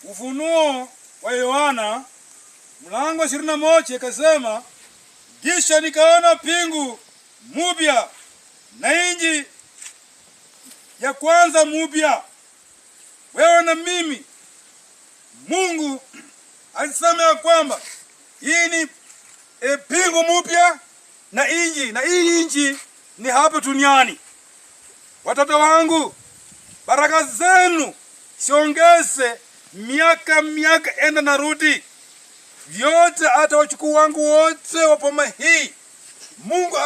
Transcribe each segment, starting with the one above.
Ufunuo wa Yohana mlango 21 ikasema, kisha nikaona pingu mupya na inji ya kwanza mupya. Wewe na mimi, Mungu alisema ya kwamba hii ni pingu mupya na inji, na hii inji ni hapa duniani. Watoto wangu, baraka zenu siongeze miaka miaka, enda na rudi, vyote hata wachukuu wangu wote wa boma hii. Mungu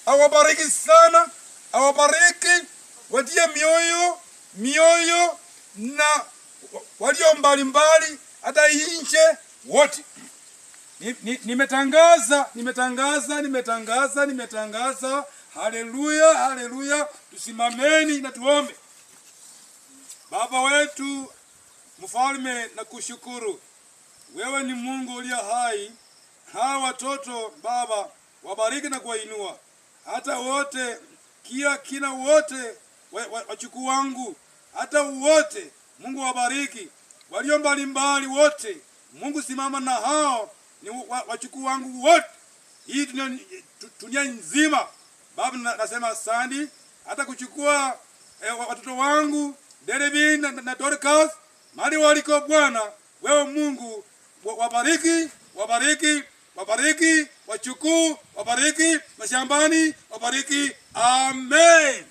awabariki sana, awabariki, watie mioyo mioyo na walio mbalimbali hata nje wote. Nimetangaza, nimetangaza, nimetangaza, nimetangaza. Haleluya, haleluya. Tusimameni na tuombe. Baba wetu mfalme, na kushukuru wewe ni Mungu uliye hai. Hawa watoto Baba wabariki na kuwainua, hata wote kia kina wote wachukuu wangu, hata wote Mungu wabariki, walio mbalimbali wote. Mungu simama na hao ni wachukuu wangu wote, hii dunia nzima. Baba, nasema asante, hata kuchukua watoto wangu Derevin na Dorcas mahali waliko Bwana, wewe Mungu wabariki, wabariki, wabariki wachukuu, wabariki mashambani, wabariki. Amen.